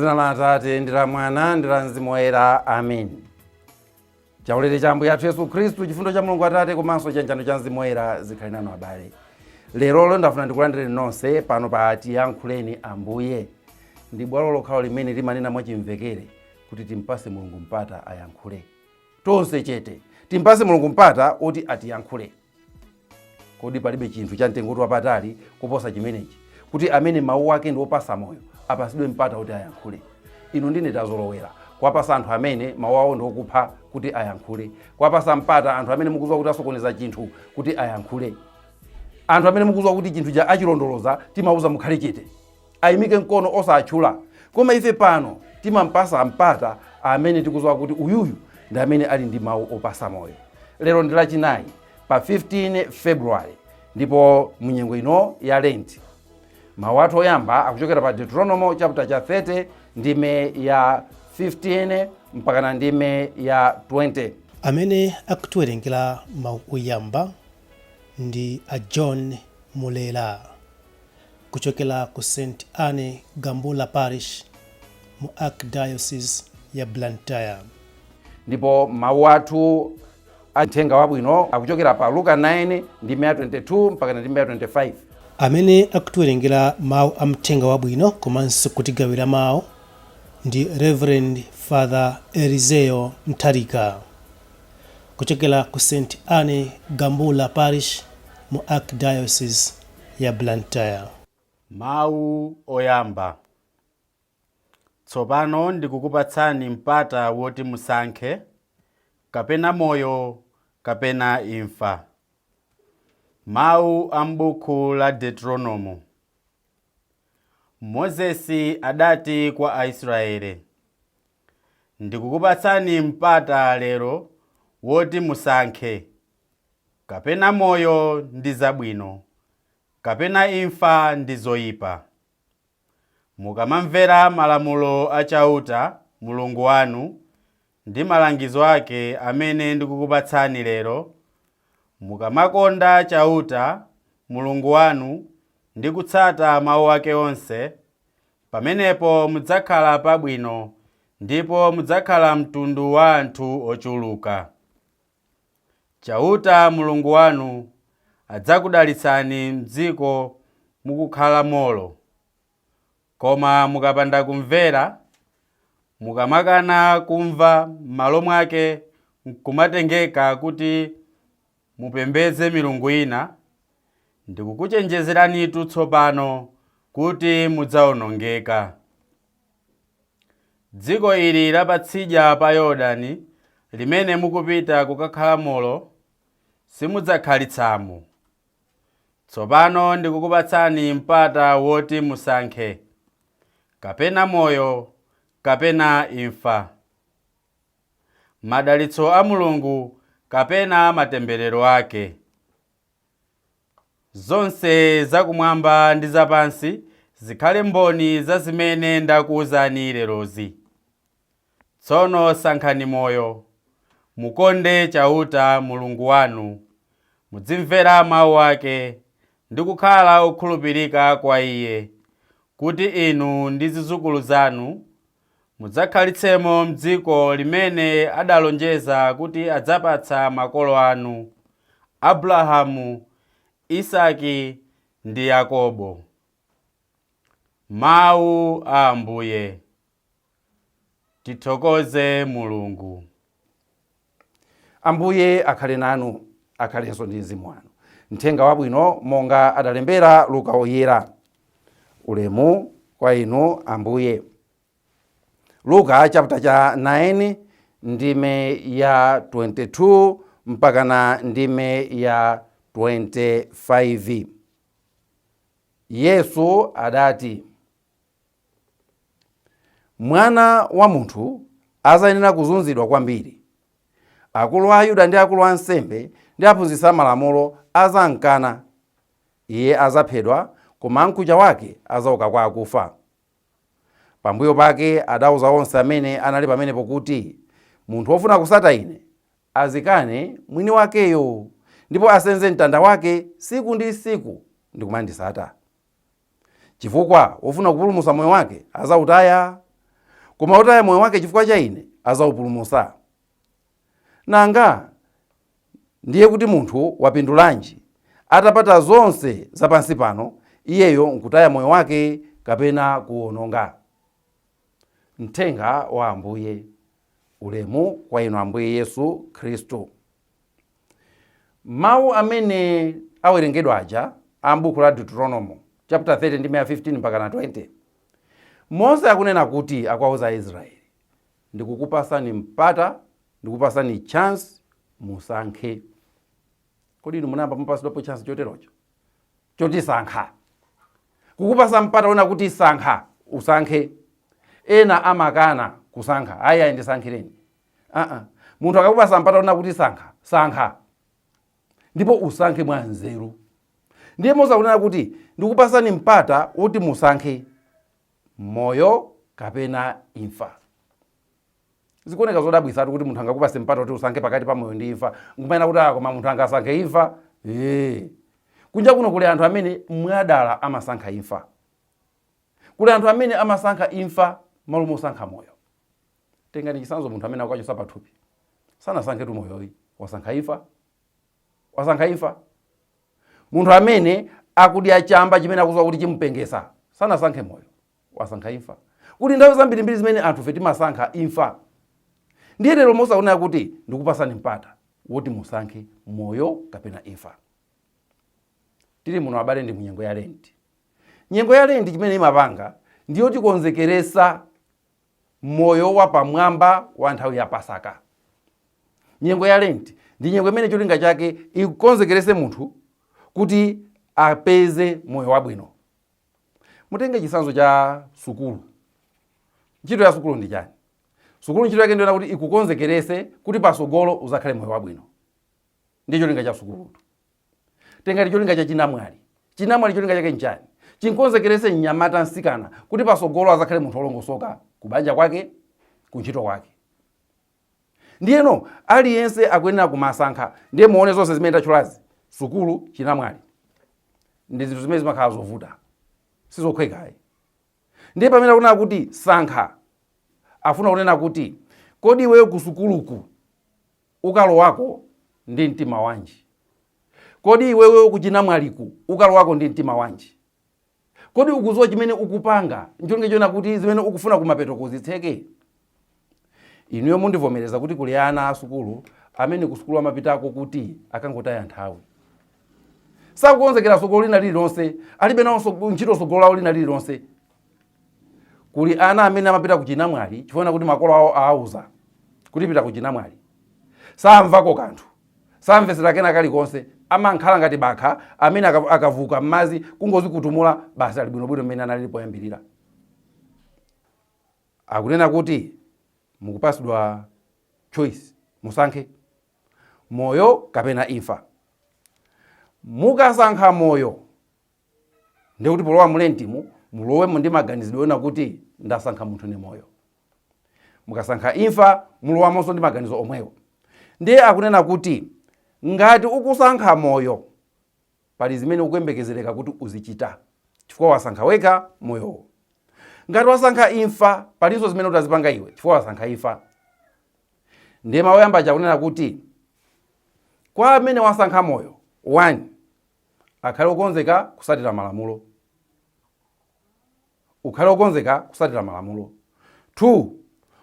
Mzina la Atate ndi la Mwana ndi la Mzimu Woyera, amen. Chaulere cha Ambuye athu Yesu Khristu, chifundo cha Mulungu Atate komanso chiyanjano cha Mzimu Woyera zikhale nanu abale. Lerolo ndafuna ndikulandireni nonse pano pa Tiyankhuleni Ambuye. Ndi bwalo lokhalo limene limanena mwachimvekere kuti timpase Mulungu mpata ayankhule. Tonse chete, timpase Mulungu mpata oti atiyankhule. Kodi palibe chinthu cha mtengo wapatali kuposa chimenechi, kuti amene mawu ake ndi opasa moyo apasidwe mpata kuti ayankhule? Inu ndine tazolowera kuwapasa anthu amene mawu awo ndi okupha kuti ayankhule, kuwapasa mpata anthu amene mukudziwa kuti asokoneza chinthu kuti ayankhule, anthu amene mukudziwa kuti chinthu cha achilondoloza timauza mukhale chete, ayimike mkono osatchula. Koma ife pano timampasa mpata amene tikudziwa kuti uyuyu ndi amene ali ndi mawu opasa moyo. Lero ndi Lachinayi pa 15 February, ndipo munyengo ino ya Lent mawu athu oyamba akuchokera pa Deuteronomo chapter cha 30 ndime ya 15 mpakana ndime ya 20. Amene akutiwerengera mawu oyamba ndi a John Mulela kuchokera ku St Anne Gambula Parish mu Archdiocese ya Blantyre. Ndipo mawu athu a Mthenga Wabwino akuchokera pa Luka 9 ndime ya 22 mpaka ndime ya 25. Amene akutiwerengera mawu a Mthenga Wabwino komanso kutigawira mawu ndi Reverend Father Eliseo Mtharika kuchokera ku St Anne Gambula Parish mu Archdiocese ya Blantyre. Mawu oyamba. Tsopano ndikukupatsani mpata woti musankhe, kapena moyo kapena imfa. Mawu a m'buku la Deuteronomo. Mozesi adati kwa Aisraele, Ndikukupatsani mpata lero woti musankhe, kapena moyo ndi zabwino, kapena imfa ndi zoipa. Mukamamvera malamulo a Chauta, Mulungu wanu, ndi malangizo ake amene ndikukupatsani lero, mukamakonda Chauta, Mulungu wanu, ndi kutsata mau ake onse, pamenepo mudzakhala pabwino ndipo mudzakhala mtundu wa anthu ochuluka. Chauta, Mulungu wanu, adzakudalitsani m'dziko mukukhalamolo. Koma mukapanda kumvera, mukamakana kumva, m'malo mwake nkumatengeka kuti mupembedze milungu ina, ndikukuchenjezeranitu tsopano kuti mudzaonongeka. Dziko ili la patsidya pa Yordani limene mukupita kukakhalamolo, simudzakhalitsamo. Tsopano ndikukupatsani mpata woti musankhe, kapena moyo kapena imfa, madalitso a Mulungu kapena matemberero ake. Zonse zakumwamba ndi zapansi zikhale mboni za zimene ndakuuzani lerozi. Tsono sankhani moyo, mukonde Chauta, Mulungu wanu, mudzimvera mau ake ndi kukhala okhulupirika kwa Iye, kuti inu ndi zidzukulu zanu mudzakhalitsemo m'dziko limene adalonjeza kuti adzapatsa makolo anu, Abrahamu, Isaki ndi Yakobo. Mawu a Ambuye. Tithokoze Mulungu. Ambuye akhale nanu, akhalenso ndi mzimu wanu. Mthenga Wabwino monga adalembera Luka Woyera. Ulemu kwa inu Ambuye. Luka chapter cha 9 ndime ya 22 mpakana ndime ya 25. Yesu adati, Mwana wa munthu azayenera kuzunzidwa kwambiri. Akulu a Ayuda ndi akulu a ansembe ndi aphunzitsi a malamulo azamkana. Iye azaphedwa, koma mkucha wake azauka kwa akufa. Pambuyo pake adauza onse amene anali pamenepo kuti, Munthu wofuna kusata Ine, azikane mwini wakeyo, ndipo asenze mtanda wake siku ndi siku ndi kumandisata. Chifukwa wofuna kupulumutsa moyo wake azautaya, Koma wotaya moyo wake chifukwa cha ine adzawupulumutsa. Nanga ndiye kuti munthu wapindulanji atapata zonse za pansi pano, iyeyo nkutaya moyo wake kapena kuwononga? Mthenga wa Ambuye. Ulemu kwa inu Ambuye Yesu Khristu. Mawu amene awerengedwa aja a m'buku la Deuteronomo chapter 30 ndi 15 mpaka na 20, Mose akunena kuti akuwauza Aisraeli, ndikukupasani mpata, ndikupasani chance, musankhe. Kodi inu munayamba mupasidwapo chance choterocho choti sankha? Kukupasa mpata wona kuti sankha, usankhe. Ena amakana kusankha, ayi ayi, ndisankhireni. Aa, munthu akakupasa mpata wona kuti sankha, sankha, ndipo usankhe mwa nzeru. Ndiye Mose akunena kuti ndikupasani mpata woti musankhe moyo kapena imfa. Zikuoneka zodabwisatu kuti munthu angakupase mpata kuti usankhe pakati pa moyo ndi imfa, nkumanena kuti ah, koma munthu angasankhe imfa? Ee, kunja kuno kuli anthu amene mwadala amasankha imfa. Kuli anthu amene amasankha imfa malo mosankha moyo. Tengani chitsanzo, munthu amene akukachosa pathupi sanasankhe tu moyoyi, wasankha imfa, wasankha imfa. Munthu amene akudya chamba chimene akudziwa kuti chimupengesa sanasankhe moyo, wasankha imfa. Kuti nthawi zambirimbiri zimene anthufe timasankha imfa. Ndiye lero Mose akunena kuti ndikupasani mpata woti musankhe moyo kapena imfa. Tili muno abale ndi munyengo ya Lenti. Nyengo ya Lenti chimene imapanga ndiyo tikonzekeresa moyo wa pamwamba wa nthawi ya Pasaka. Nyengo ya Lenti ndi nyengo imene cholinga chake ikukonzekerese munthu kuti apeze moyo wabwino. Mutenge chitsanzo cha sukulu. Ntchito ya sukulu ndi chani? Sukulu ntchito yake ndiyona kuti ikukonzekerese kuti pasogolo uzakhale moyo wabwino. Ndiye cholinga cha sukulutu. Tengani cholinga cha chinamwali. Chinamwali cholinga chake nchani? Chinkonzekerese mnyamata, msikana, kuti pasogolo azakhale munthu olongosoka kubanja kwake, kuntchito kwake. Ndiyeno aliyense akuyenera kumasankha. Ndiye muone zonse zimene tatchulazi, sukulu, chinamwali, ndi zinthu zimene zimakhala zovuta, sizokhwekayi. Ndiye pamene akunena kuti sankha, afuna kunena kuti kodi iweyo kusukuluku ukalowako ndi mtima wanji? Kodi iweyo kuchinamwaliku ukalowako ndi mtima wanji? Kodi ukudziwa chimene ukupanga ncholinga chona kuti zimene ukufuna kumapeto kuzitseke? Inuyo mundivomereza kuti kuli ana asukulu amene kusukulu amapitako kuti akangotaya nthawi, sakukonzekera sogolo lina lililonse, alibe nawo ntchito sogolo lawo lina lililonse. Kuli ana amene amapita ku chinamwali chifukwa kuti makolo awo aauza kuti pita ku chinamwali, samvako kanthu, samvesera kena kalikonse, amankhala ngati bakha amene akavuka m'madzi kungozikutumula basi, ali bwinobwino mmene analili poyambirira. Akunena kuti mukupasidwa choice, musankhe moyo kapena imfa. Mukasankha moyo, ndikuti polowa mulentimu mulowemo ndi maganizidwe ona kuti ndasankha munthu ni moyo. Mukasankha imfa, mulowamonso ndi maganizo omwewo. Ndiye akunena kuti ngati ukusankha moyo, pali zimene ukuyembekezereka kuti uzichita chifukwa wasankha wekha moyowo. Ngati wasankha imfa, palinso zimene utazipanga iwe chifukwa wasankha imfa. Ndiye mawu oyamba akunena kuti kwa amene wasankha moyo, 1, akhale okonzeka kusatira malamulo. Ukhale okonzeka kusatira malamulo. 2,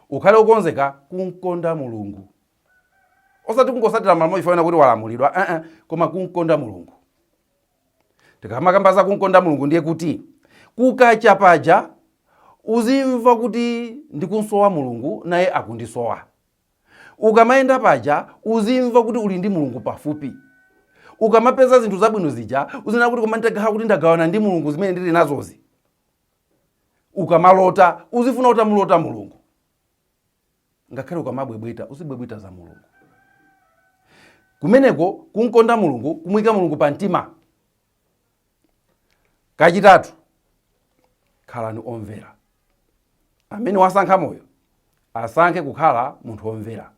ukhale okonzeka kumkonda Mulungu, osati kungosatira malamulo chifukwa kuti walamulidwa, koma kumkonda Mulungu. Tikamakamba za kumkonda Mulungu, ndiye kuti kukacha paja uzimva kuti ndikunsowa Mulungu, naye akundisowa. Ukamayenda paja uzimva kuti uli ndi Mulungu pafupi. Ukamapeza zinthu zabwino zija uzinena kuti koma ndikakhala kuti ndagawana ndi Mulungu zimene ndili nazozi. Ukamalota uzifuna utamulota Mulungu. Ngakhale ukamabwebweta uzibwebweta za Mulungu. Kumeneko kumkonda Mulungu, kumuyika Mulungu pa mtima. Kachitatu, khalani omvera. Amene wasankha moyo asankhe kukhala munthu womvera,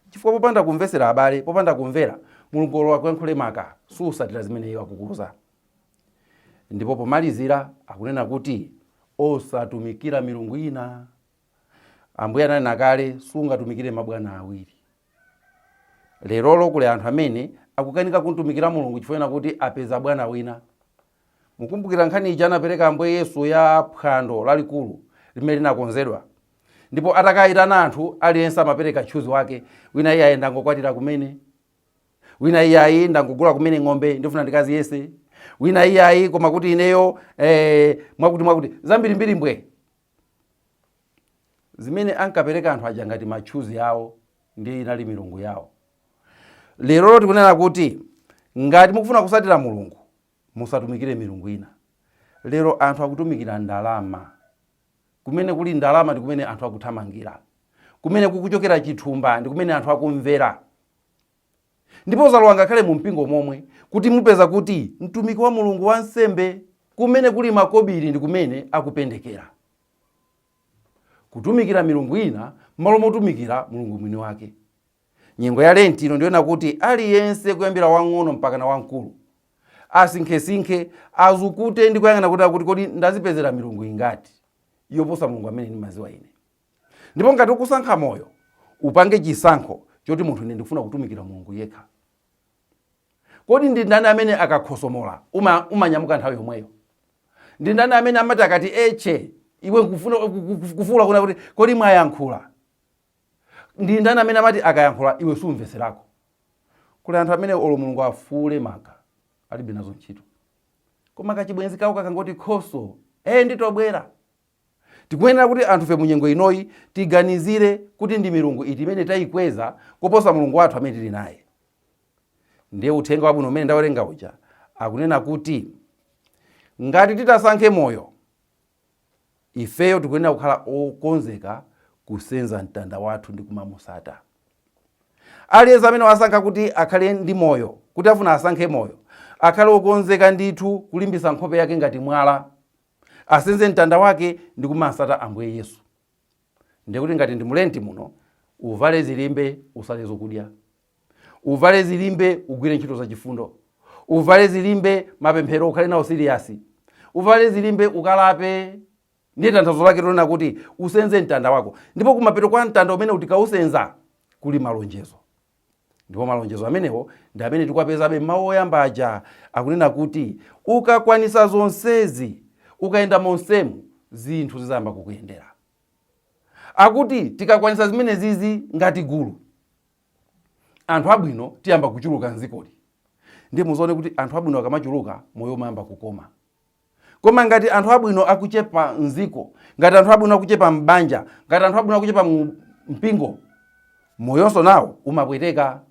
chifukwa popanda kumvesera abale, popanda kumvera Mulungu olo akuyankhule maka, susatira zimene iye akukuuza. Ndipo pomalizira akunena kuti osatumikira milungu ina. Ambuye ananena kale, sungatumikire mabwana awiri. Lerolo kuli anthu amene akukanika kumtumikira Mulungu chifukwa kuti apeza bwana wina. Mukumbukira nkhani ija anapereka Ambuye Yesu ya phwando lalikulu limene linakonzedwa, ndipo atakayitana anthu, aliyense amapereka tchuzi wake. Wina, iye ayi, ndangokwatira kumene. Wina, iye ayi, ndangogula kumene ng'ombe, ndifuna ndikaziyese. Wina, iye ayi, koma kuti ineyo mwakuti mwakuti, zambirimbiri mbwe zimene ankapereka anthu aja ngati matchuzi awo, ndiye inali milungu yawo. Lero tikunena kuti ngati mukufuna kusatira Mulungu, musatumikire milungu ina. Lero anthu akutumikira ndalama. Kumene kuli ndalama ndi kumene anthu akuthamangira, kumene kukuchokera chithumba ndi kumene anthu akumvera. Ndipo zalowa ngakhale mu mpingo momwe, kuti mupeza kuti mtumiki wa Mulungu, wansembe, kumene kuli makobiri ndi kumene akupendekera, kutumikira milungu ina m'malo motumikira Mulungu mwini wake. Nyengo ya Lenti ino ndiyona kuti aliyense, kuyambira wang'ono mpaka na wamkulu, asinkhesinkhe, azukute ndi kuyang'ana kuti kodi ndazipezera milungu ingati yoposa Mulungu amene ndimaziwa ine? Ndipo ngati ukusankha moyo, upange chisankho choti munthu, ine ndikufuna kutumikira Mulungu yekha. Kodi ndi ndani amene akakhosomola umanyamuka nthawi yomweyo? Ndi ndani amene amati akati eche, iwe nkufuna kufuula kuna kuti kodi mwayankhula? Ndi ndani amene amati akayankhula iwe sumveserako? Kuli anthu amene olo Mulungu afuule maka alibe nazo ntchito, koma kachibwenzi kawo kakangoti khoso, nditobwera. Tikuyenera kuti anthufe mu nyengo inoyi tiganizire kuti ndi milungu iti imene tayikweza koposa Mulungu wathu amene tili naye. Ndiye uthenga wabwino umene ndawerenga uja akunena kuti ngati titasankhe moyo, ifeyo tikuyenera kukhala okonzeka kusenza mtanda wathu ndi kumamusata. Aliyense amene wasankha kuti akhale ndi moyo, kuti afuna asankhe moyo, akhale okonzeka ndithu kulimbisa nkhope yake ngati mwala, asenze mtanda wake ndi kumasata Ambuye Yesu. Ndiye kuti ngati ndi mulenti muno, uvale zilimbe, usale zokudya, uvale zilimbe, ugwire ntchito zachifundo, uvale zilimbe, mapemphero ukhale nawo serious, uvale zilimbe, ukalape. Ndiye tanthauzo lake lonena kuti usenze mtanda wako. Ndipo kumapeto kwa mtanda umene utikausenza kuli malonjezo, ndipo malonjezo amenewo ndi amene tikuwapezabe mawu oyamba aja akunena kuti ukakwanisa zonsezi, ukayenda monsemu, zinthu zizayamba kukuyendera. Akuti tikakwanisa zimenezizi ngati gulu, anthu abwino tiyamba kuchuluka mdzikoli. Ndiye muzaone kuti anthu abwino akamachuluka, moyo umayamba kukoma. Koma ngati anthu abwino akuchepa mdziko, ngati anthu abwino akuchepa m'banja, ngati anthu abwino akuchepa mu mpingo, moyonso nawo umapweteka.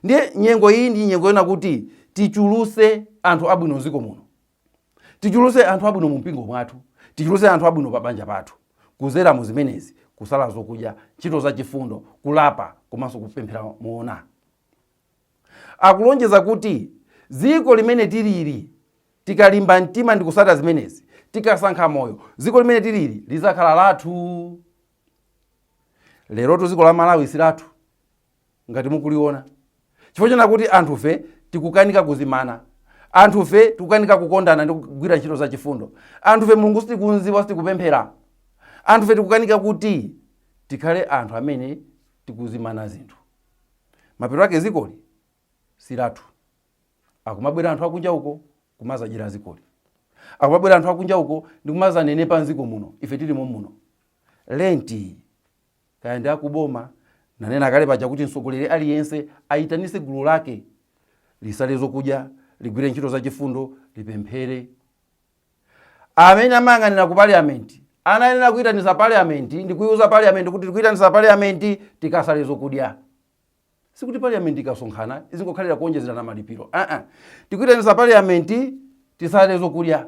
Ndiye nyengo iyi ndi nyengo yona kuti tichuluse anthu abwino mdziko muno, tichuluse anthu abwino mu mpingo mwathu, tichuluse anthu abwino pa banja pathu, kuzera mu zimenezi: kusala zokudya, ntchito zachifundo, kulapa komanso kupemphera moona. Akulonjeza kuti dziko limene tilili, tikalimba mtima ndi kusata zimenezi, tikasankha moyo, dziko limene tilili lizakhala lathu. Lerotu dziko la Malawi si lathu ngati mukuliona, chifukwa chona kuti anthufe tikukanika kuzimana, anthufe tikukanika kukondana ndi kugwira ntchito zachifundo, anthufe Mulungu sitikunziwa, sitikupemphera, anthufe tikukanika kuti tikhale anthu amene tikuzimana zinthu. Mapeto ake dzikoli si lathu. Akumabwera anthu akunja uko kumazadyera dzikoli, akumabwera anthu akunja uko ndi kumazanenepa mdziko muno ife tilimo muno. Lenti, kaya ndi akuboma, nanena kale paja kuti mtsogoleri aliyense ayitanise gulu lake, lisale zokudya, ligwire ntchito zachifundo, lipemphere. Amene amayang'anira ku parliament anayenera kuyitanisa parliament ndi kuyiuza parliament kuti tikuyitanisa parliament, tikasale zokudya. Sikuti parliament ikasonkhana izingokhalira kuonjezerana malipiro. Tikuyitanisa parliament, tisale zokudya.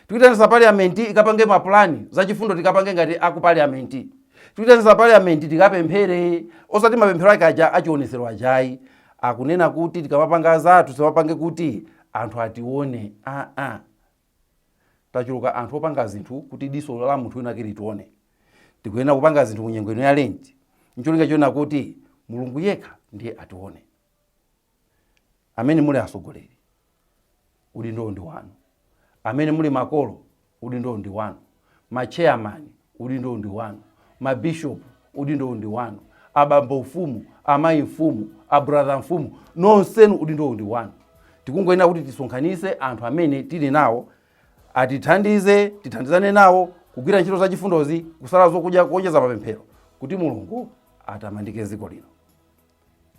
Tikuyitanisa parliament ikapange mapulani zachifundo, tikapange ngati aku parliament. Tikuyitanisa parliament, tikapemphere, osati mapemphero ake aja achionesero ajayi. Akunena kuti tikamapanga zathu, timapange kuti anthu atione. Tachuluka anthu opanga zinthu kuti diso la munthu wina ake litione. Tikuyenera kupanga zinthu mu nyengo ino ya Lenti ncholinga choona kuti Mulungu yekha ndiye atione. Amene muli atsogoleri, udindo ndi wanu. Amene muli makolo, udindo ndi wanu. Machairman, udindo ndi wanu. Mabishopu, udindo ndi wanu. Udindowu ndi wanu. Abambo mfumu, amayi mfumu, abrother mfumu, nonsenu udindowu ndi wanu. Tikungoyenera kuti tisonkhanise anthu amene tili nawo, atithandize, tithandizane nawo kugwira ntchito zachifundozi, kusala zokudya, kuonjeza mapemphero, kuti Mulungu atamandike dziko lino.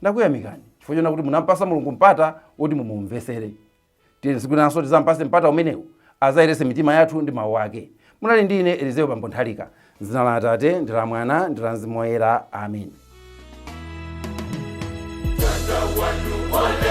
Ndakuyamikani chifukwa chona kuti munampasa Mulungu mpata woti mumumvesere. Tiye tsiku linanso tizampase mpata umenewu, azayerese mitima yathu ndi mawu ake. Munali ndi ine Elizeo Bambo Nthalika. M'dzina la Atate, ndi la Mwana, ndi la Mzimu Woyera, amen. Tata wanu.